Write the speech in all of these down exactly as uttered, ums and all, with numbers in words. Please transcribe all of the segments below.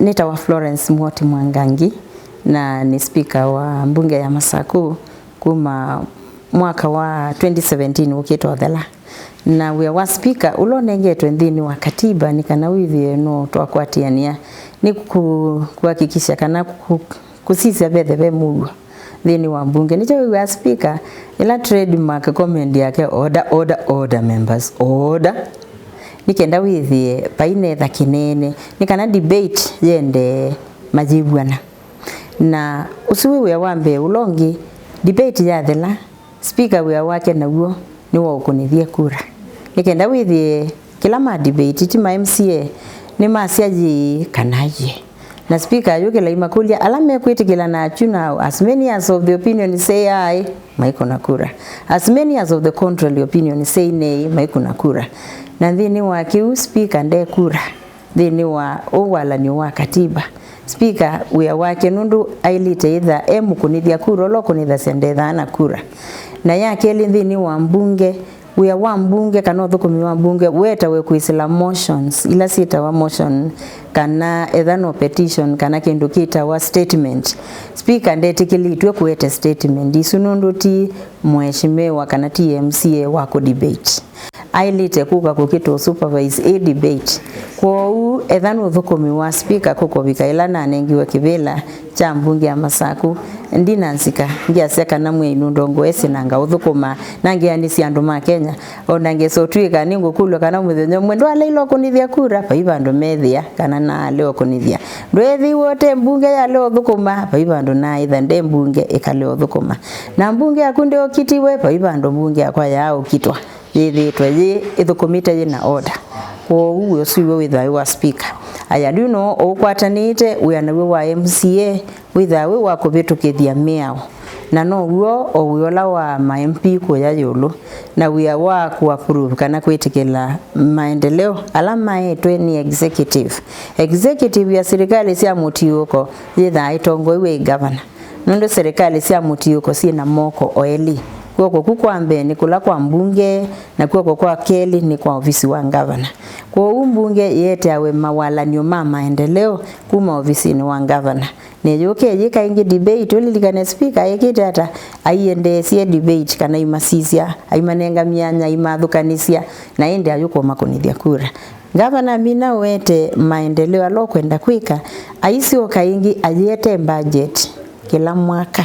Nĩtawa Florence Mwoti Mwangangi, na nĩ speaker wa mbunge ya Masaku kuma mwaka wa twenty seventeen ũkĩte ũthela. Na wĩa wa speaker ũla ũnengetwe nthĩnĩ wa katiba nĩ kana wĩthĩe no twakwatĩanĩa nĩ ku-, kuhakikisha kana ku-, kũsisya vethe ve mũuo nthĩnĩ wa mbunge. Nĩkyo wĩw'aa speaker ĩla trademark comment yake, "Order, order, order, members, order." Nĩ kenda wĩthĩe vai netha kĩneene, nĩ kana debate yĩendee mayĩw'ana. Na ũsu wĩ wĩa wa mbee. Ũla ũngĩ, debate yathela, speaker wĩa wake naw'o nĩ wa ũkũnĩthye kura. Nĩ kenda wĩthĩe kĩla ma debate, ti ma M C A, nĩmasya yĩĩ kana yĩĩ. Na speaker ayũkĩla aimakũlya, ala mekwĩtĩkĩla na achu na as many as of the opinion say aye, maikũna kura. As many as of the contrary opinion say nay, maikũna kura. Na nthĩnĩ wa kĩu, speaker nde kura nthĩnĩ wa ũwalan'yo wa katiba. Speaker wĩa wake nũndũ aĩlĩte ĩtha e mũkũnĩthya kura ũla ũkũnĩthasya ndethaa na kura. Na ya kelĩ, nthĩnĩ wa mbunge, wĩa wa mbunge kana ũthũkũmi wa mbunge wetawe kwĩsĩla motions ila syĩtawa motion, kana etha no petition kana kĩndũ kĩtawa statement. Speaker ndetĩkĩlĩtw'e kũete statement isu nũndũ ti mheshimiwa kana ti M C A wa kũ debate. Aĩlĩte kũka kũkĩtũ supervise ĩ debate. Kwoou etha nĩ ũthũkũmi wa speaker kũkovika ĩla nanengiwe kĩvĩla kya mbunge ya Masaku, ndinanzika ngiasya kana mwĩai nũndongoesye na ngaũthũkũma na ngeanĩsya andũ ma Kenya. O na ngesa ũtw'ĩka nĩngũkũlw'a kana mũthenya ũmwe ndwaleile ũkũnĩthya kura, vai vandũ methĩa kana naalea ũkũnĩthya. Ndweethĩiwe ũte mbunge yalea ũthũkũma, vai vandũ naaĩtha nde mbunge ĩkalea ũthũkũma. Na mbunge yaku ndeũkitiwe, vai vandũ mbunge yakwa yaaũkitwa, yĩthĩĩtwe yĩ ĩthũkũmĩte yĩ na order. Kwoou ũsu iwe wĩthĩawa wĩ wa speaker. Aya, yu no ũkwatanĩte wĩa naw'o wa M C A wĩthĩawa wĩ wa kũvĩtũkĩthya mĩao, na now'o o wĩa ũla wa ma M P kũya ĩũlũ, na wĩa wa kũ approve kana kwĩtĩkĩla maendeleo ala maetwe nĩ executive. Executive ya silikalĩ sya mũtiũko yĩthaa ĩtongoew'e ĩ gavana. Nũndũ silikalĩ sya mũtiũko syĩ na moko o elĩ, kw'oko ku kwa mbee nĩ kũla kwa mbunge, na kw'oko kwa kelĩ nĩ kwa ovisi wa ngavana. Kwoou mbunge ĩeteawe mawalan'yo ma maendeleo kuma ovisinĩ wa ngavana. Na ĩyũke ĩyĩka ĩngĩ debate, ũlilikane speaker ekĩte ata? Aiendeesye debate kana aimasisya, aimanenga myanya, aimathũkanĩsya, na ĩndĩ ayũka ũmakũnĩthya kura. Ngavana amina ũete maendeleo ala ũkwenda kwĩka, aisyoka ĩngĩ ayĩete budget kĩla mwaka.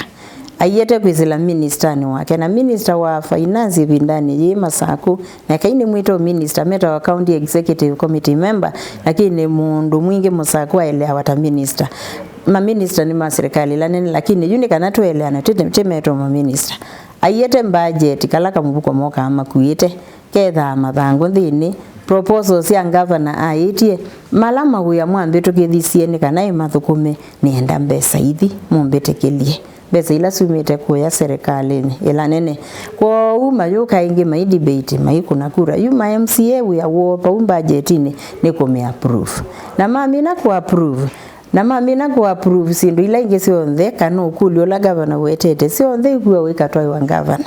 Aiete kwĩsĩla ministanĩ wake, na minister wa finance ĩvindanĩ yĩĩ Masaku, na kai nĩmwĩte o minister, metawa county executive committee member, lakini mũndũ mwingĩ Masaku aeleawa ta minister. Ma minister nĩ ma serikali ĩla nene, lakini yu nĩ kana tũeleane, tĩ, tĩ metwa ma minister. Aiete budget, kala kamũvuko mokaa makuĩte, kethaa mathangũ nthĩnĩ. Proposals sya ngavana aĩtye, mala mawĩa mwambĩtũkĩthisye nĩ kana ĩmathũkũme, nĩenda mbesa ithi, mũmbĩtĩkĩlye. Mbesa ila syumĩte kũya serikalĩnĩ ĩla nene. Kwoou mayũka ĩngĩ mai debate, maikũna kura. Yu ma M C A wĩa woo vau mbajetinĩ nĩ kũmĩ approve. Na mamina kũ approve, Na mamina kũ approve syĩndũ ila ingĩ syonthe, kana ũkũlyo ũla ngavana ũetete, syonthe ikuawa ikatwaĩwa ngavana,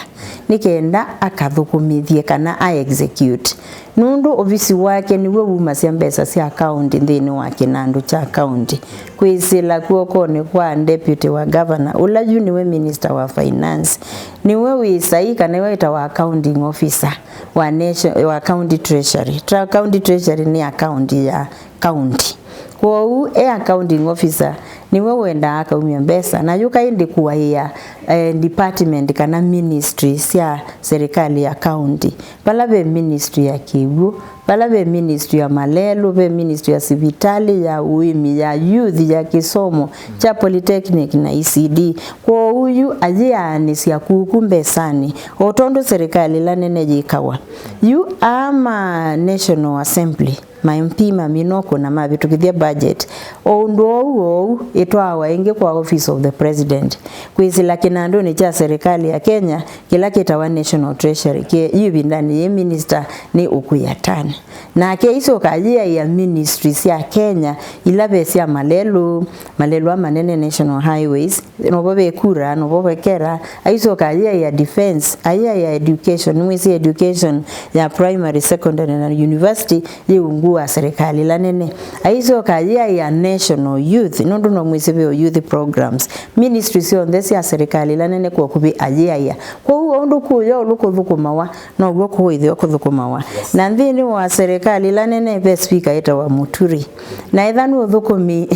nĩ kenda akathũkũmĩthye kana a execute. Nũndũ ovisi wake nĩw'o wumasya mbesa sya kaũnti nthĩnĩ wa kĩnandũ kya kaũnti, kwĩsĩla kw'okonĩ kwa deputy wa ngavana, ũla yu nĩwe minister wa finance. Nĩwe wĩ saii kana nĩwe wĩtawa accounting officer wa nation, wa county treasury. Tra-, county treasury nĩ akaũnti ya kaũnti. Kwoou e accounting officer nĩwe wendaa akaumya mbesa, na yũka ĩndĩ kũaĩa, eh, department kana ministry sya serikali ya kaũnti, vala ve ministry ya kĩw'ũ, vala ve ministry ya malelũ, ve ministry ya sivitalĩ, ya ũĩmi, ya youth, ya kĩsomo kya polytechnic na E C D. Kwoou yu ayĩaanĩsya kuku mbesanĩ, o tondũ serikali ĩla nene yĩkawa. Yu aa ma National Assembly, ma M P mamina ũkũna mavĩtũkĩthya budget. O ũndũ oou oou, ĩtwaawa ĩngĩ kwa Office of the President, kwĩsĩla kĩnandũnĩ kya serikali ya Kenya, kĩla kĩtawa National Treasury. Kĩ yu ĩvindanĩ yĩĩ minister nĩ Ukur Yatani. Nake aisyoka ayĩaĩa ministry sya Kenya, ila ve sya malelũ, malelũ aa manene, National Highways, novo ve kura, novo ve KeRRA, aisyoka ayĩaĩa defense, ayĩaĩa education, nĩmwĩsĩ education ya primary, secondary na university yĩ ungu wa serikali ĩla nene. Aisyoka ayĩaĩa national youth, nũndũ no mwĩsĩ ve o youth programs. Ministry syonthe sya serikali ĩla nene kwa ũkuvĩ ayĩaĩa. Kwoou o ũndũ kũũya ũlũ kũthũkũmawa, now'o kũũĩthĩwa kũthũkũmawa. Na nthĩnĩ wa serikali ĩla nene ve speaker ĩtawa Muturi. Na ethĩwa nĩ ũthũkũmi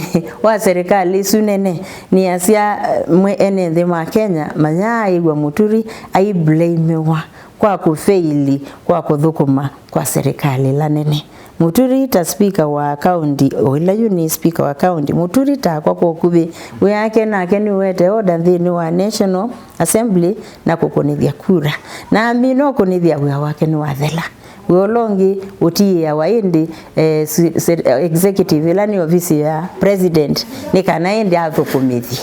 wa serikali ĩsu nene, nĩasya, eh, mwe ene nthĩ ma Kenya mayaaĩw'a Muturi aiblamewa kwa kũfeili kwa kũthũkũma kwa serikali ĩla nene. Muturi ta speaker wa county, o ĩla yu nĩ speaker wa county, Muturi takwa kwa ũkuvĩ, wĩa wake nake nĩ ũete order nthĩnĩ wa National Assembly na kũkũnĩthya kura. Na amina ũkũnĩthya, wĩa wake nĩwathela. Wĩa ũla ũngĩ ũtiĩawa ĩndĩ, eh, si-, se-, executive, ĩla nĩ ovisi ya president, nĩ kana ĩndĩ athũkũmĩthye.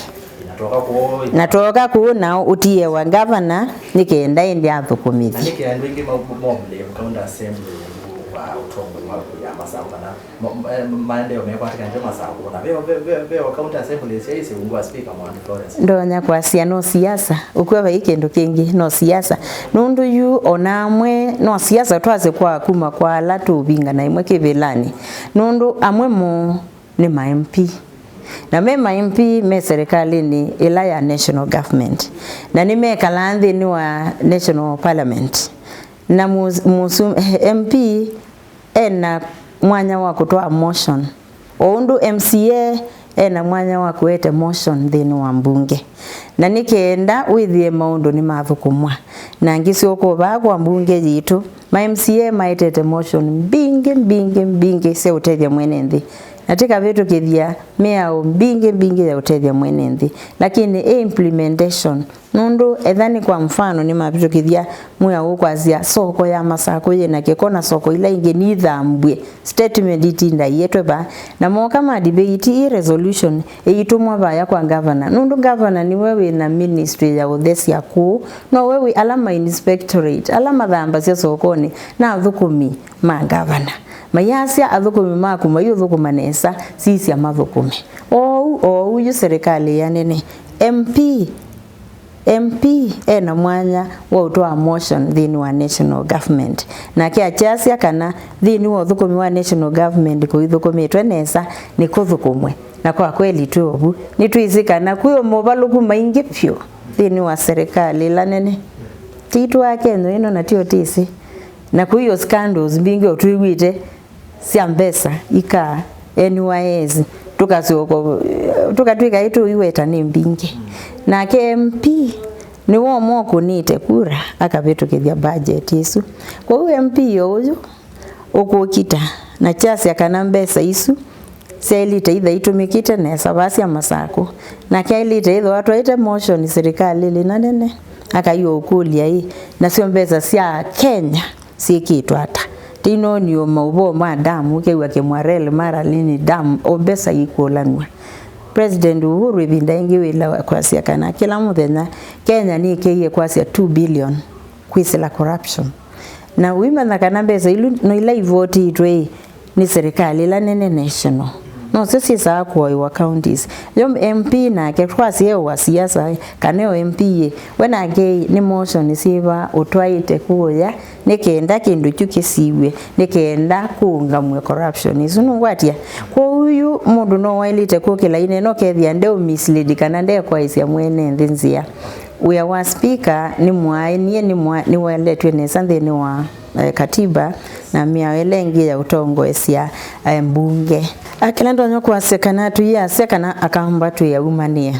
Na twoka kũu, na twoka kũu nao ũtiĩawa governor nĩ kenda ĩndĩ athũkũmĩthye. Na nĩkĩ andũ aingĩ ma-, ma-, maũmĩlĩe county assembly nũndũ wa ũtongoi wa kũya masaũ kana ma-, ma-, maendeeo mekwatĩkanĩte masaũ? Na veo, ve-, ve-, veo county assembly syaĩ sya ungu wa speaker Mwandi Florence. Ndonya kwasya no siasa, ũkw'a vai kĩndũ kĩngĩ, no siasa. Nũndũ yu ona amwe no siasa twasye kwa kuma kwa ala tũũvingana ĩmwe kĩvĩlanĩ. Nũndũ amwe moo nĩ ma M P. Na me ma M P me serikalĩnĩ ĩla ya national government. Na nĩmekalaa nthĩnĩ wa national parliament. Na mus-, musu-, M P ena mwanya wa kũtwaa motion. O ũndũ M C A ena mwanya wa kũete motion nthĩnĩ wa mbunge. Na nĩ kenda wĩthĩe maũndũ nĩmathũkũmwa. Na ngĩsyoka vaa kwa mbunge yitũ, ma M C A maetete motion mbingĩ, mbingĩ, mbingĩ sya ũtethya mwene nthĩ. Na tĩkavĩtũkĩthya mĩao mbingĩ, mbingĩ ya ũtethya mwene nthĩ. Lakini ĩ implementation, nũndũ etha nĩ kwa mfano nĩmavĩtũkĩthya mwĩao ũkwasya soko ya Masakũ yĩna kĩko na soko ila ingĩ nithambw'e, statement itinda ietwe vaa, na mooka ma debate ĩ resolution ĩitũmwa vaya kwa governor, nũndũ governor nĩwe wĩna ministry ya ũthesya kũũ, nowe wĩ ala ma inspectorate ala mathambasya sokonĩ na athũkũmi ma governor. Mayasya athũkũmi maku maiũthũkũma nesa, sisya mathũkũme. Oou, oou yu serikali ya nene, M P M P ena mwanya wa ũtwaa motion nthĩnĩ wa national government. Nake akyasya kana nthĩnĩ wa ũthũkũmi wa national government kũithũkũmĩtwe nesa, nĩkũthũkũmwe. Na kwa kweli twĩ ovu. Nĩtwĩsĩ kana kwĩ o movalũku maingĩ vyũ nthĩnĩ wa serikali ĩla nene. Titũ Akenya ĩno na tio tĩsĩ. Na kwĩ o scandals mbingĩ o twĩw'ĩte sya mbesa ika N Y S, tũkasyoka, tũkatw'ĩka ĩtũiweta nĩ mbingĩ. Nake M P nĩwe ũmwe ũkũnĩte kura akavĩtũkĩthya budget ĩsu. Kwoou M P o ũyũ ũkũkita na kyasya kana mbesa isu syaĩlĩte itha itũmĩkĩte nesa vaa sya Masakũ. Nake aĩlĩte ĩthĩwa atwaĩte motion silikalĩnĩ na nene, akaiwa ũkũlya ĩ, nasyo mbesa sya Kenya syĩkĩtwe ata? Tĩinonie o maũvoo ma dam, ũkew'a Kĩmwarel mara lini dam, o mbesa ikũlanw'a. President Uhuru ĩvinda ĩngĩ wĩla kwasya kana kĩla mũthenya Kenya nĩkĩie kwasya two billion kwĩsĩla corruption. Na ũimanya kana mbesa ilu no ila ivotitwe ĩ, nĩ serikali ĩla nene national. Nosyo syĩsaa kũoĩwa counties. Yo M P nake twasyeewa siasa, kana yo M P ĩ, we nake ĩ, nĩ motion syĩva ũtwaĩte kũya, nĩ kenda kĩndũ kyu kĩsiw'e, nĩ kenda kũũngamw'e corruption ĩsu nũngwatya. Kwoou yu mũndũ no waĩlĩte kũkĩla ine, no kethĩa ndeũ mislead kana ndekwaĩsya mwene nthĩ nzĩa. Wĩa wa speaker nĩ mwaĩnie, nĩ mwa-, nĩwaeletw'e nesa nthĩnĩ wa, eh, katiba na mĩao ĩla ĩngĩ ya ũtongoesya, eh, mbunge. Akĩla ndonya kwasya kana tũiasya kana Akamba twĩ aumanĩe.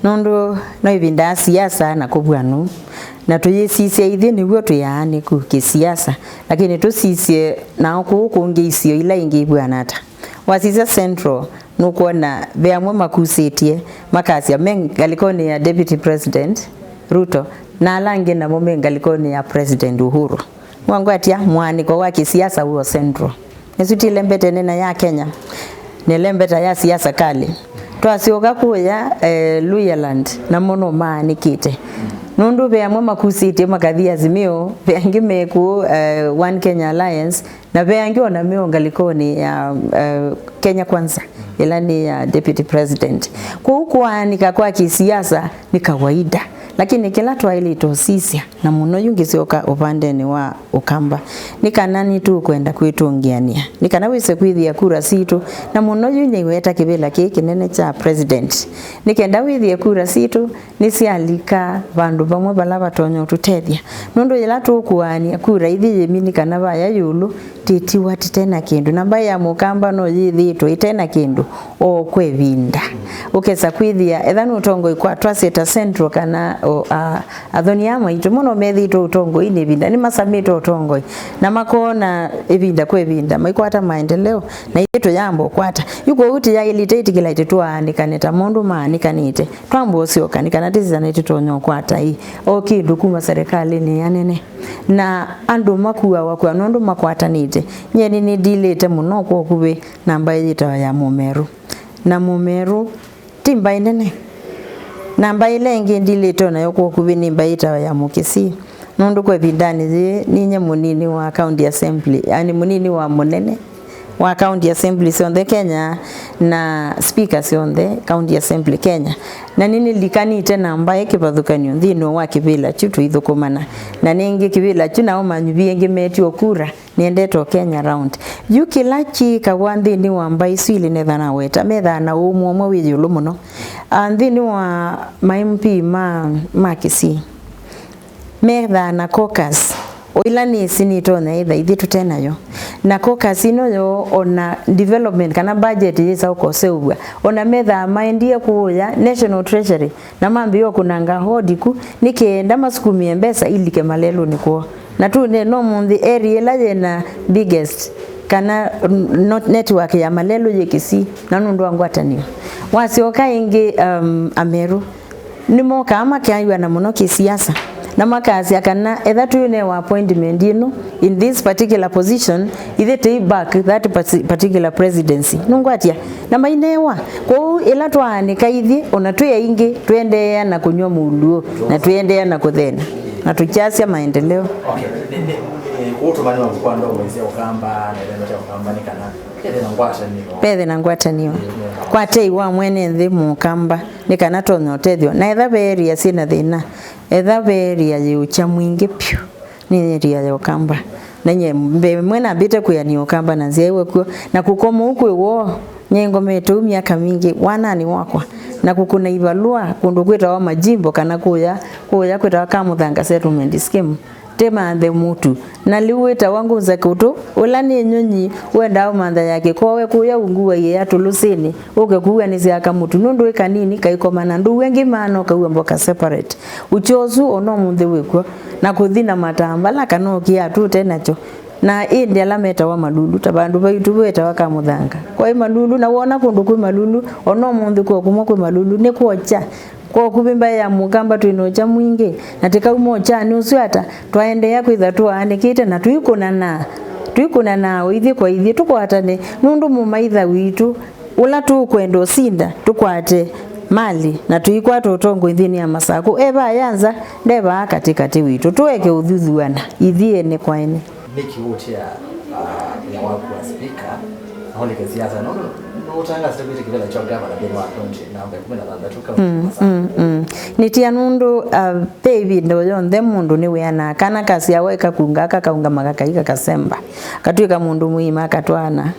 Nũndũ no ĩvinda ya siasa na kũvw'anũ, na tũyĩsisya ithyĩ nĩw'o twĩaanĩku kĩsiasa, lakini tũsisye nao kũu kũngĩ isio ila ingĩ ivw'ana ata. Wasisya Central, nũkwona ve amwe makusĩtye, makasya me ngalĩkonĩ ya Deputy President Ruto, na ala angĩ namo me ngalĩkonĩ ya President Uhuru. Wangwatya, mũaanĩko wa kĩsiasa wĩ o Central. Nĩsu ti lembeta ĩnene ya Kenya, nĩ lembeta ya siasa kalĩ. Twasyoka kũya, eh, Luhyaland, namo no maanĩkĩte. Nũndũ ve amwe makusĩtye makathi Azimio, ve angĩ me kũu, eh, One Kenya Alliance, na ve angĩ ona me o ngalĩkonĩ ya, eh, Kenya Kwanza, ĩla nĩ ya Deputy President. Kwoou kũaanĩka kwa kĩsiasa nĩ kawaida. Lakini kĩla twaĩlĩte ũsisya, na mũno yu ngĩsyoka ũvandenĩ wa Ũkamba, nĩ kana nĩtũkwenda kwĩtũngĩanĩa, nĩ kana wĩse kwĩthĩa kura sitũ, na mũno yu nĩweta kĩvĩla kĩĩ kĩnene kya president, nĩ kenda wĩthĩe kura sitũ nĩsyalika vandũ vamwe vala vatonya ũtũtethya. Nũndũ yĩla tũkũaany'a kura ithi yĩmi nĩ kana vaya ĩũlũ, tĩtiwa tĩte na kĩndũ, na mbaĩ ya Mũkamba no yĩthĩĩtwe ĩte na kĩndũ o kwa ĩvinda. Ũkesa kwĩthĩa, etha nĩ ũtongoi kwa twasye ta Central kana o, a, athoni aa maitũ, mũno methĩĩtwe ũtongoinĩ ĩvinda, nĩmasamĩte ũtongoi, na makona ĩvinda kwa ĩvinda maikwata maendeleo, na ithyĩ tũyamba ũkwata. Yu kwoou tĩyaĩlĩte ĩtikĩla ĩtĩ tũaanĩkane ta maũndũ maanĩkanĩte, twamba ũsyoka nĩ kana tĩsisya nĩtũtonya ũkwata ĩ o kĩndũ kuma serĩkalĩnĩ ĩya nene. Na andũ makuawa kũa nũndũ makwatanĩte. Nyie nĩnĩndilĩte mũno kwa ũkuvĩ na mbaĩ yĩtawa ya Mũmerũ. Na Mũmerũ ti mbaĩ nene. Na mbaĩ ĩla ĩngĩ ndilĩte o nayo kwa ũkuvĩ nĩ mbaĩ yĩtawa ya Mũkisii. Nũndũ kwa ĩvindanĩ yĩĩ, ninyie mũnini wa county assembly, yani mũnini wa mũnene wa county assembly syonthe Kenya na speaker syonthe county assembly Kenya. Na nĩnĩlikanĩte na mbaĩ kĩvathũkany'o nthĩnĩ wa kĩvĩla kyu tũithũkũmana. Na nĩngĩ kĩvĩla kyu nao manyuvi ĩngĩ metiwe kura, nĩendete o Kenya round. Yu kĩla kĩĩkaw'a nthĩnĩ wa mbaĩ isu ilĩ netha naweta, methaa na ũmwe ũmwe wĩ ĩũlũ mũno. A, nthĩnĩ wa ma M P ma, ma Kisii, methaa na caucus, o ĩla nĩsĩ nĩtonya ĩtha ithyĩ tũte nayo. Na caucus ĩno yoo, ona development kana budget yĩsa ũkoseũvw'a, ona methaa maendie kũũya National Treasury, na mambĩĩa ũkũnanga hodi ku, nĩ kenda masukumĩe mbesa ilike malelũnĩ kwoo. Na tũneena ũmũnthĩ, area ĩla yĩna biggest kana n-, no-, network ya malelũ yĩ Kisii, na nũndũ wa ngwatanĩo. Wasyoka ĩngĩ, um, Ameru, nĩmokaa makaaĩw'ana mũno kĩsiasa, na makasya kana etha tũinewa appointment ĩno in this particular position, ithyĩ tũi back that parti-, particular presidency. Nũngwatya? Na mainewa. Kwoou ĩla twaanĩka ithyĩ, ona twĩ aingĩ, twendeea na kũnyw'a mũuluũ, na twendeea na kũthĩna, na tũkyasya maendeleo. Okay, nĩ, nĩ, nĩ, kũu tũmanyĩwa kwa ndongo ĩsya Ũkamba, na ĩthemete Ũkamba nĩ kana ethe na ngwatanĩo. Vethe na ngwatanĩo. Kwa tei wa mwene nthĩ Mũkamba. Nĩ kana tonya ũtethyo. Na etha ve area syĩ na thĩna, etha ve area yĩ ũkya mwingĩ vyũ, nĩ area ya Ũkamba. Na nyie mbee ĩmwe nambĩte kwĩanĩa Ũkamba na nzyaĩwe kw'o, na kũkoma ũu kwĩ woo, nyie ngomete ũu myaka mingĩ wananĩ wakwa, na kũkũna ivalũa kũndũ kwĩtawa Majimbo kana kũya, kũya kwĩtawa Kamũthanga Settlement Scheme. Tĩmanthe mũtu. Na lĩu wĩtawa ngũnza kũtũ, ũla nĩ nyũnyi, wendaa ũmantha ya kĩkowe kũya ungu wa iea tũlũsĩnĩ, ũke kuanĩsya kamũtu, nũndũ wĩ kanini, kaikomana ndũu ĩngĩ maana ũkaua mboka separate. Ũkya ũsu o na ũmũnthĩ wĩ kw'o, na kũthi na matambala kana ũkĩa tũte nakyo. Na ĩndĩ ala metawa malulu, ta vandũ vaitũ vetawa Kamũthanga. Kwaĩ malulu, na wona kũndũ kwĩ malulu, o na ũmũnthĩ kw'o kũmwe kwĩ malulu, nĩ kwokya. Kwa ũkuvĩ mbaĩ ya Mũkamba twĩ na ũkya mwingĩ, na tĩkauma ũkyanĩ ũsu ata, twaendeea kwĩtha tũaanĩkĩte na tũikũnanaa, tũikũnanaa o ithyĩ kwa ithyĩ, tũkwatane, nũndũ mũmaitha witũ, ũla tũkwenda ũsinda, tũkwate mali, na tũikwata ũtongoi nthĩnĩ ya Masakũ. E vaa ya nza, nde vaa katĩkatĩ witũ. Tũeke ũthuthuana, ithyĩ ene kwa ene. Nĩkĩ ũũtia, ah, wĩa waku wa speaker, na ũlike siasa? Nũndũ nũũtangaasĩte kwĩtya kĩvĩla kya gavana nthĩnĩ wa kaunti namba ĩkũmi na thanthatũ, kaunti ya Masakũ. Mm, mm. Nĩtia nũndũ, ah, ve ĩvinda o yonthe mũndũ nĩwĩanaa kana kasyawa ĩkakunga, kakaũngama kakai kakasemba. Katw'ĩka mũndũ mũima akatwaana,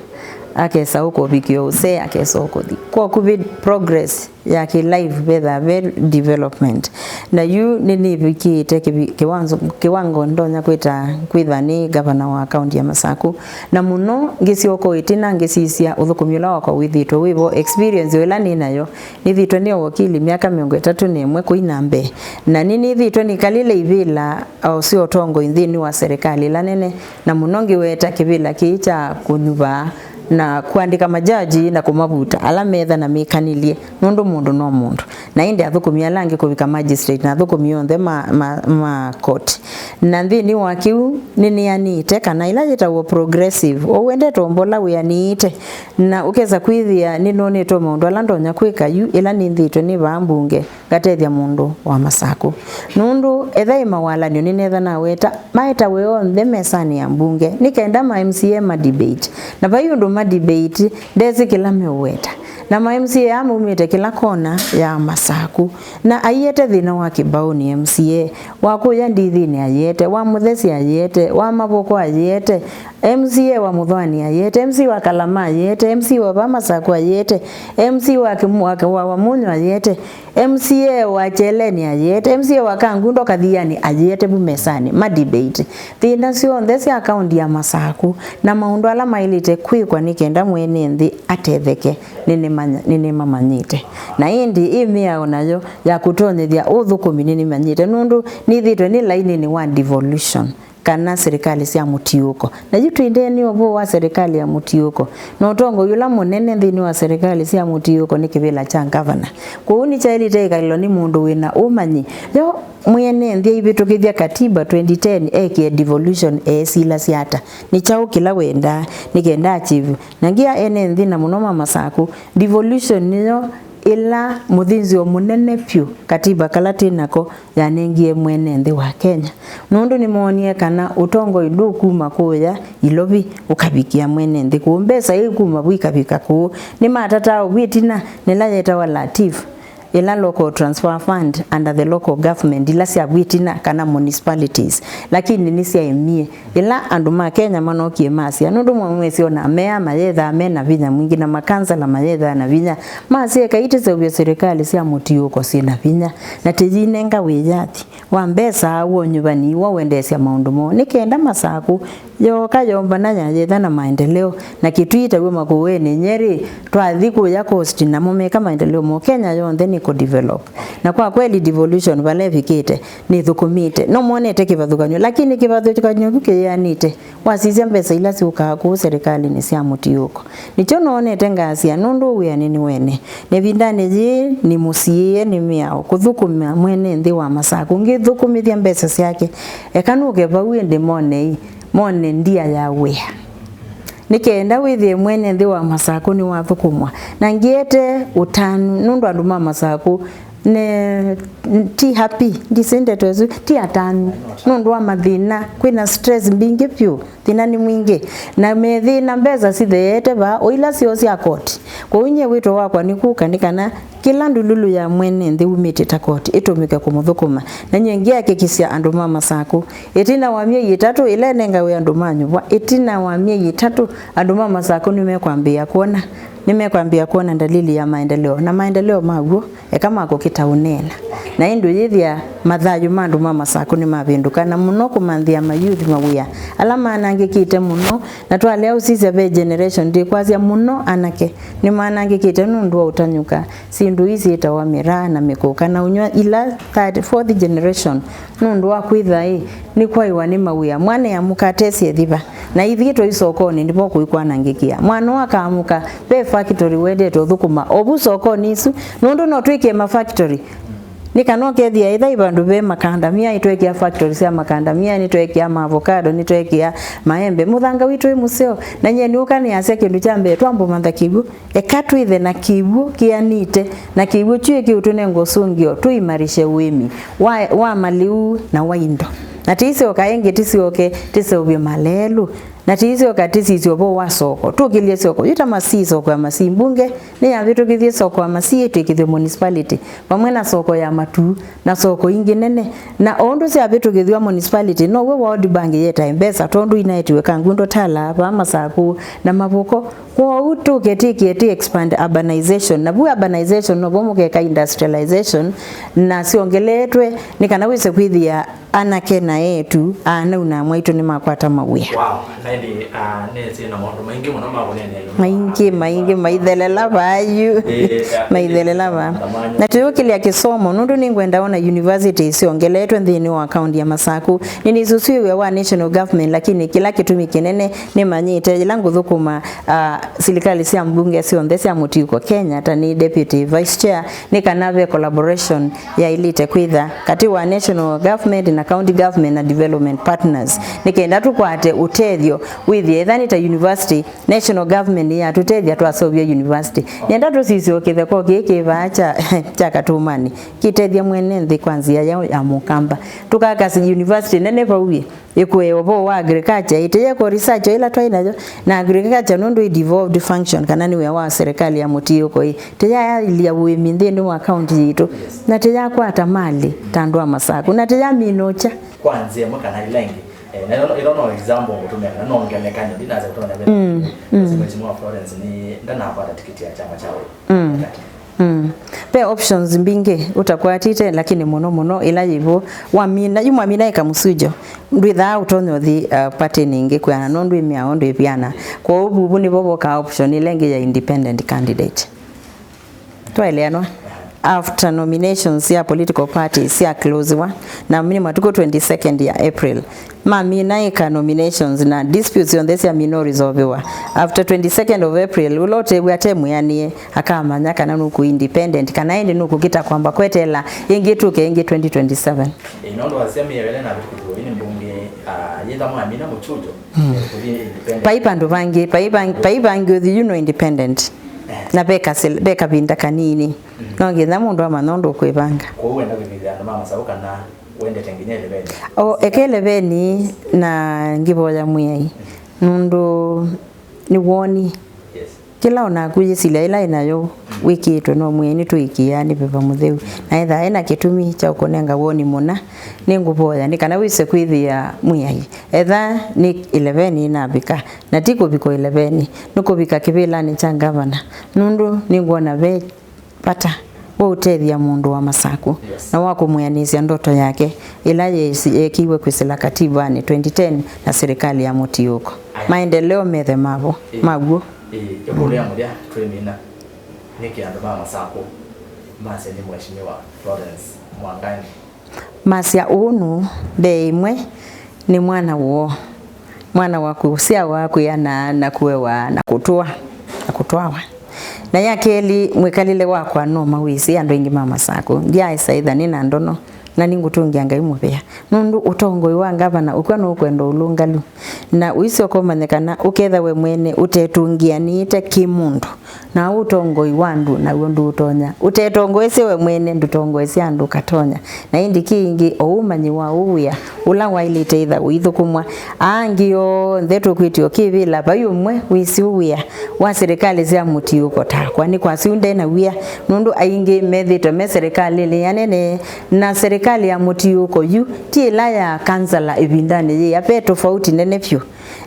akesa ũkũvikĩa ũsee, akesa ũkũthi. Kwa ũkuvĩ progress ya kĩ life vethaa ve development. Na yu nĩnĩvikĩĩte kĩvi-, kĩwanzo-, kĩwango ndonya kwĩta, kwĩtha nĩ gavana wa kaunti ya Masakũ. Na mũno ngĩsyoka ĩtina ngĩsisya ũthũkũmi ũla wakwa wĩthĩĩtwe wĩvo, experience o ĩla nĩ nayo. Nĩthĩĩtwe nĩ ũwakili myaka mĩongo ĩtatũ na ĩmwe kũi na mbee. Na nĩnĩthĩĩtwe nĩkalĩle ivĩla o sya ũtongoi nthĩnĩ wa serĩkalĩ ĩla nene. Na mũno ngĩweta kĩvĩla kĩĩ kya kũnyuvaa na kũandĩka majaji na kũmavuta ala metha na mĩkanĩlye, nũndũ mũndũ no mũndũ. Na ĩndĩ athũkũmi ala angĩ kũvika magistrate na athũkũmi onthe ma, ma, ma court. Na nthĩnĩ wa kĩu nĩnĩanĩte kana ĩla yĩtawa progressive, o wendete ũmbola wĩanĩĩte, na ũkesa kwĩthĩa nĩnonetwe maũndũ ala ndonya kwĩka yu ĩla nĩnthĩĩtwe nĩ vaa mbunge. Ngatethya mũndũ wa Masakũ. Nũndũ etha ĩ mawalany'o nĩnetha naweta, maetawe onthe mesanĩ ya mbunge, nĩ kenda ma M C A ma debate. Na vai ũndũ ma debate, ndesĩ kĩla meũweta. Na ma M C A aa maumĩte kĩla kona ya Masaku. Na aiete thĩna wa Kĩbaũnĩ M C A, wa kũya Ndithinĩ aiete, wa Mũthesi aiete, wa Mavoko aiete, M C A wa Mũthwani aiete, M C A wa Kalama aiete, M C A wa va Masaku aiete, M C A wa Kĩmu-, wa, wa Wamunyu aiete, M C A wa Kyeleni aiete, M C A wa Kangundo Kathiani aiete vu mesanĩ, ma debate thĩna syonthe sya kaunti ya Masaku na maũndũ ala maĩlĩte kwĩkwa nĩ kenda mwene nthĩ atetheke. Nĩnĩmanya-, nĩnĩmamanyĩte. Na ĩndĩ ĩ mĩao nayo ya kũtonyethya ũthũkũmi nĩnĩmanyĩte, nũndũ nĩthĩtwe nĩ lainĩnĩ wa devolution, kana silikalĩ sya mũtiũko. Na yu twĩndee nĩ ũvoo wa silikalĩ ya mũtiũko, na ũtongoi ũla mũnene nthĩnĩ wa silikalĩ sya mũtiũko nĩ kĩvĩla kya ngavana. Kwoou nĩkyaĩlĩte ĩkalĩlwa nĩ mũndũ wĩ na ũmanyi. Yo mwene nthĩ aivĩtũkĩthya katiba twenty ten ekĩe devolution eesilasya ata? Nĩ kyaũ kĩla wendaa nĩ kenda achieve? Na ngia ene nthĩ na mũno ma Masaku, devolution nĩyo ĩla mũthĩnzĩo mũnene vyũ katiba kala twĩ nako yanengie mwene nthĩ wa Kenya, nũndũ nĩmoonie kana ũtongoi ndũkuma kũũya Ilovi ũkavikĩa mwene nthĩ kũũ. Mbesa ikuma vu ikavika kũũ. Nĩmatataa ũvu ĩtina nĩla yetawa LATIF, ĩla Local Transfer Fund under the local government, ila sya vu ĩtina kana municipalities, lakini nĩsyaemie. Ĩla andũ ma Kenya manookie masya, nũndũ mwamwĩsĩ ona mea mayethaa me na vinya mwingĩ, na makansala mayethaa na vinya, masya, "Ekai tũseũvye silikalĩ sya mũtiũko syĩ na vinya, na tũyinenga wĩyathi wa mbesa wa ũnyuvani wa ũendeesya maũndũ moo, nĩ kenda Masaku yooka yombana yayetha na maendeleo, na Kitui taw'o Makueni, Nyeri, twathi kũya coast, namo meka maendeleo moo, Kenya yonthe nĩkũ develop." Na kwa kweli devolution vala ĩvikĩte, nĩthũkũmĩte. No mwonete kĩvathũkany'o, lakini kĩvathũkany'o kĩu kĩyĩanĩte. Wasisya mbesa ila syũkaa kũũ silikalĩnĩ sya mũtiũko. Nĩkyo noonete ngasya, nũndũ wĩanĩ nĩ wene. Na ĩvindanĩ yĩĩ nĩmũsiĩĩe nĩ mĩao kũthũkũma mwene nthĩ wa Masaku, ngĩthũkũmĩthya mbesa syake. Eka nũke vau ĩndĩ monei, mone ndia ya wĩa. Nĩ kenda wĩthĩe mwene nthĩ wa Masaku nĩwathũkũmwa. Na ngĩete ũtanu, nũndũ andũ ma Masaku ne, ti happy, ndisĩ ndeto ĩsu, ti atanu. Nũndũ wa mathĩna, kwĩna stress mbingĩ vyũ, thĩna nĩ mwingĩ. Na methĩna mbesa sitheete vaa, o ila syoo sya koti. Kwoou nyie wĩto wakwa nĩ kũka nĩ kana kĩla ndululu ya mwene nthĩ umĩte ta koti ĩtũmĩke kũmũthũkũma. Na nyie ngĩakĩkĩsya andũ ma Masaku, ĩtina wa myei ĩtatũ ĩla ĩnengawe andũ ma nyũmba, ĩtina wa myei ĩtatũ andũ ma Masaku nĩmekwambĩĩa kwona, nĩmekwambĩĩa kwona ndalili ya maendeleo, na maendeleo ma w'o eka ma kũkita ũneena. Na ĩndĩ ũyĩthĩa mathayũ ma andũ ma Masaku nĩmavĩndũka, na mũno kũmanthĩa mayouth mawĩa ala manangĩkĩte mũno. Na twalea ũsisya ve generation, ndikwasya mũno anake nĩmanangĩkĩte nũndũ wa ũtanyũka syĩndũ ii syĩtawa mĩraa na mĩkũka na ũnyw'a ila third, fourth generation, nũndũ wa kwĩtha ĩ, nĩkwaĩwa nĩ mawĩa. Mwana eamũka atesĩ ethi va, na ithyĩ tũi sokonĩ nĩvo kũikwanangĩkĩa. Mwana ũũ akaamũka, ve factory wendete ũthũkũma o vu sokonĩ isu, nũndũ no twĩkĩe ma factory. Nĩ kana ũkethĩa ĩtha ĩ vandũ ve makandamia, nĩtweekĩa factory sya makandamia, nĩtweekĩa ma avocado, nĩtweekĩa maembe. Mũthanga witũ wĩ mũseo, na nyie nĩũka nĩasya kĩndũ kya mbee, twambũmantha kĩw'ũ. Eka twĩthe na kĩw'ũ kĩanĩte, na kĩw'ũ kyũĩ kĩũtũnenga ũsũngĩo, tũimarishe ũĩmi wa, wa malĩu na wa indo. Na tĩisyoka ĩngĩ, tĩsyoke tĩseũvye malelũ, na tĩisyoka tĩsisye ũvoo wa soko. Tũkĩlye soko yu ta Masii, soko ya Masii mbunge nĩyavĩtũkĩthye, soko ya Masii ĩtw'ĩkĩthw'e municipality, vamwe na soko ya Matuu na soko ingĩ nene. Na o ũndũ syavĩtũkĩthw'a municipality, now'o World Bank yetae mbesa, tondũ inaetiwe Kangundo Tala, vaa Masaku na Mavoko. Kwoou tũke twĩkĩe twĩ expand urbanization, na vu urbanization novo mũkeka industrialization, na syongeleetwe nĩ kana wĩse kwĩthĩa anake na eĩtu, aanau na amwaitũ nĩmakwata mawĩa. Wow, na ĩndĩ, ah, nĩsĩ na maũndũ maingĩ mũno ma kũneenea. Maingĩ, maingĩ, maithelela vaa yu. Ĩĩ, ĩĩ, maithelela vaa. Na tũyũkĩlya kĩsomo, nũndũ nĩngwenda ona university syongeleetwe nthĩnĩ wa kaunti ya Masaku. Nĩnĩsusuĩw'e wa national government, lakini kĩla kĩtumi kĩnene nĩmanyĩte yĩla ngũthũkũma, ah, silikalĩ sya mbunge syonthe sya mũtiũko Kenya, ta nĩ deputy vice chair, nĩ kana ve collaboration yaĩlĩte kwĩtha katĩ wa national government na county government na development partners, nĩ kenda tũkwate ũtethyo wĩthĩe ĩtha nĩ ta university, national government yatũtethya twaseũvya university. Nĩenda tũsisye o kĩtheko kĩĩ kĩ vaa kya, kya Katũmanĩ, kĩtethya mwene nthĩ kwa nzĩa yaũ ya Mũkamba. Tũkaka university nene vau ĩ, ĩkũe ũvoo wa agriculture, ĩtĩyeko research ĩla twaĩ nayo, na agriculture nũndũ ĩ devolved function, kana nĩ wĩa wa serikali ya mũtiũko ĩ, tĩyaĩlya ũĩmi nthĩnĩ wa kaunti yitũ, na tĩyakwata malĩ ta andũ a Masakũ, na tĩyamina ũkya. Kwa nzĩa ĩmwe kana ĩla ĩngĩ, eh, na ĩno, ĩno no example ngũtũmĩa, kana no ngelekany'o, ndinasya kũtũmĩa Mm, mm. Mheshimiwa Florence nĩ ndanakwata tikiti ya kyama kya Wiper. Mm. Mm. Ve options mbingĩ ũtakwatĩte, lakini mũno mũno ĩla yĩvo, wamina, yu mwamina ĩka mũsujo, ndwĩthaa ũtonya ũthi, uh, party-nĩ ĩngĩ kwĩana nũndũ ĩmĩao ndwĩvyana. Kwoou vuvu nĩvo vokaa option ĩla ĩngĩ ya independent candidate. Twaeleanwa? After nominations sya political parties sya closiwa, na nĩ matukũ twenty-second ya April, mamina ĩka nominations na disputes syonthe syamina ũresolviwa. After twenty-second of April, ũla ũtew'a ate mwĩanĩe akamanya kana nũkũ independent, kana ĩndĩ nũkũkita kwamba kweteela ĩngĩ ĩtuke ĩngĩ twenty twenty-seven. Ĩĩ, nũndũ wasya mĩao ĩla ĩnavĩtũkĩthiw'e nĩ mbunge, ah, yĩtha mwamina mũchujo, Mm. eh, kũthi independent. Vai vandũ vangĩ, vai vang-, vai vangĩ ũthi yu no independent. Eh. Na ve kasel-, ve kavinda kanini. Mm. No nginya mũndũ amanya ũndũ ũkwĩvanga. Kwoou wenda kwĩvĩthya andũ ma Masaũ kana wendete nginya eleveni? O, eke eleveni na ngĩvoya Mwĩai. Mm. Nũndũ nĩ woni. Yes. Kĩla o naku yĩsilya ĩla ĩnayo wĩkĩĩtwe no Mwĩai nĩtũĩkĩĩaa nĩ Veva Mũtheu. Na ethĩwa ena kĩtumi kya ũkũnenga woni mũna, nĩngũvoya nĩ kana wĩse kwĩthĩa Mwĩai. Etha nĩ eleveni ĩnavika, na ti kũvika eleveni, nĩ kũvika kĩvĩlanĩ kya ngavana. Nũndũ nĩngwona ve vata wa ũtethya mũndũ wa Masaku Yes. na wa kũmwĩanĩsya ndoto yake ĩla yesi-, yeekĩiwe kwĩsĩla kativanĩ twenty ten na serikali ya mũtiũko. Aya. Maendeleo methe mavo, Ĩĩ. maw'o. Ĩĩ, ĩkũlyo ya mũthya twĩmina, nĩkĩ andũ ma Masaku masya nĩ Mheshimiwa Florence Mwangangi? Masya ũũ nũũ? Mbee ĩmwe nĩ mwana woo, mwana wa kũsyawa, kwĩana na kũewa na kũtũa, na kũtwawa. Na ya kelĩ, mwĩkalĩle wakwa no mawĩsĩ andũ aingĩ ma Masaku. Ndyaaĩsa ĩtha nĩ na ndono, na nĩngũtũngĩa Ngai mũvea. Nũndũ ũtongoi wa ngavana ũkw'a nũkwenda ũlũngalu. Na ũisyoka ũmanye kana ũketha we mwene ũtetũngĩanĩĩte kĩ-mũndũ, na ũtongoi wa andũ naw'o ndũũtonya. Ũtetongoesye we mwene, ndũtongoesye andũ ũkatonya. Na ĩndĩ kĩngĩ, o ũmanyi wa ũũ wĩa ũla waĩlĩte ĩtha ũithũkũmwa, aa angĩ onthe tũkwĩtĩo kĩvĩla, vai ũmwe wĩsĩ ũũ wĩa wa serikali sya mũtiũko takwa. Nĩ kwasya ũu nde na wia, nũndũ aingĩ methĩĩtwe me serikalĩnĩ ya nene, na serikali ya mũtiũko yu ti ĩla ya kansala ĩvindanĩ yĩĩ. Ve tofauti nene vyũ.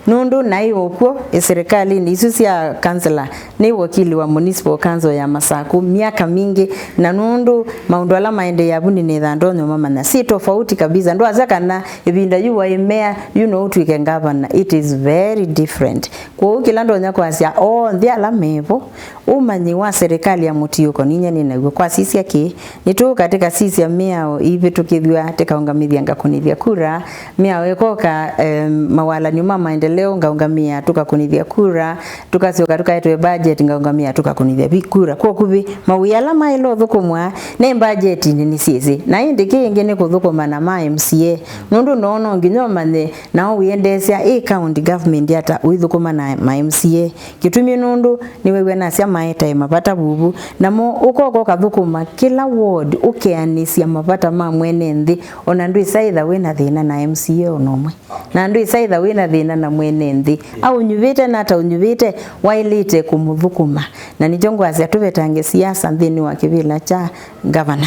Nũndũ naĩ o kw'o, ĩ, serikalinĩ isu sya kansela, nĩ wakili wa Municipal Council ya Masaku myaka mingĩ, na nũndũ maũndũ ala maendeea vu nĩnĩthaa ndonya ũmamanya. Si tofauti kabisa. Ndwasya kana ĩvinda yu waĩ mayor, yu no ũtw'ĩke ngavana. It is very different. Kwoou kĩla ndonya kwasya onthe ala mevo, ũmanyi wa serikali ya mũtiũko ninyie nĩ naw'o. Kwasisya kĩ? Nĩtũũka tĩkasisya mĩao ĩivĩtũkĩthw'a, tĩkaũngamĩthya ngakũnĩthya kura, mĩao ĩkoka, em, mawalany'o ma maendeleo ngaũngamĩa, tũkakũnĩthya kura, tũkasyoka tũkaetwe budget ngaũngamĩa, tũkakũnĩthya vi kura. Kwa ũkuvĩ, mawĩa ala maĩle ũthũkũmwa ne mbajetinĩ nĩsyĩsĩ. Na ĩndĩ kĩngĩ nĩ kũthũkũma na ma M C A, nũndũ noo no nginya ũmanye nao wĩendeesya ĩ county government ata ũithũkũma na ma M C A. Kĩtumi nũndũ nĩwew'a nasya maetae mavata vuvu, namo ũkoka ũkathũkũma kĩla ward ũkeanĩsya mavata ma mwene nthĩ, ona ndwĩsa ĩtha wĩ na thĩna na M C A ona ũmwe, na ndwĩsa ĩtha wĩ na thĩna na mwene nthĩ. Aũnyuvĩte na ataũnyuvĩte, waĩlĩte kũmũthũkũma. Na nĩkyo ngwasya tũvetange siasa nthĩnĩ wa kĩvĩla kya ngavana.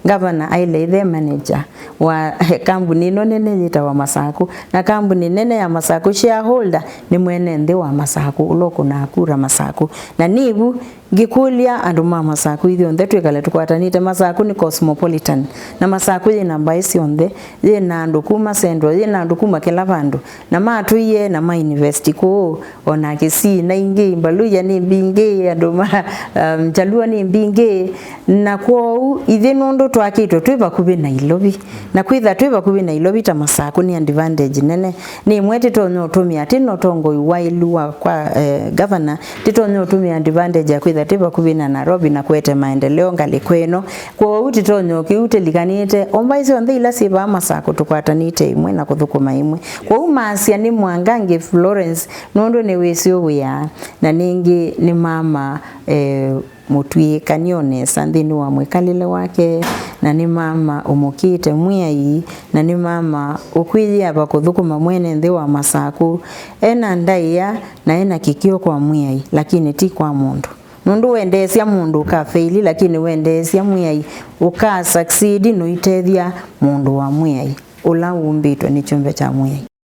Ngavana aĩle ĩthe manager wa kambuni ĩno nene yĩtawa Masaku, na kambuni nene ya Masaku shareholder nĩ mwene nthĩ wa Masaku, ũla ũkũnaa kura Masaku. Na nĩvu ngĩkũlya andũ ma Masaku ithyonthe twĩkale tũkwatanĩte. Masaku nĩ cosmopolitan, na Masaku yĩ na mbaĩ syonthe, yĩ na andũ kuma Central, yĩ na andũ kuma kĩla vandũ, na matũie na ma invest kũũ. O na Kisii na ingĩ, Mbaluya nĩ mbingĩ, andũ ma, um, Jaluo nĩ mbingĩ. Na kwoou, ithyĩ nũndũ twakĩtwe twĩ vakuvĩ Nairobi, na kwĩtha twĩ vakuvĩ Nairobi ta Masaku nĩ advantage nene. Nĩ ĩmwe tĩtonya ũtũmĩa, tĩ na ũtongoi waĩlu wa kwa, eh, governor, tĩtonya ũtũmĩa advantage ya kwĩtha twĩ vakuvĩ na Nairobi na kũete maendeleo ngalĩko ĩno. Kwoou tĩtonya ũkĩu tĩlikanĩte o mbaĩ syonthe ila syĩ vaa Masaku tũkwatanĩte ĩmwe na kũthũkũma ĩmwe. Kwoou masya nĩ Mwangangi Florence, nũndũ nĩwĩsĩ wĩa, na ningĩ nĩ mama, eh, mũtw'ĩĩkani o nesa nthĩnĩ wa mwĩkalĩle wake, Na nĩ mama ũmũkĩte Mwĩai, na nĩ mama ũkwĩyĩava kũthũkũma mwene nthĩ wa Masakũ. Ena ndaĩa na ena kĩkĩo kwa Mwĩai, lakini ti kwa mũndũ. Nũndũ wendeesya mũndũ ũkafeili, lakini wendeesya Mwĩai ũka succeed, nũitethya mũndũ wa Mwĩai, ũla ũmbĩtwe nĩ kyũmbe kya Mwĩai.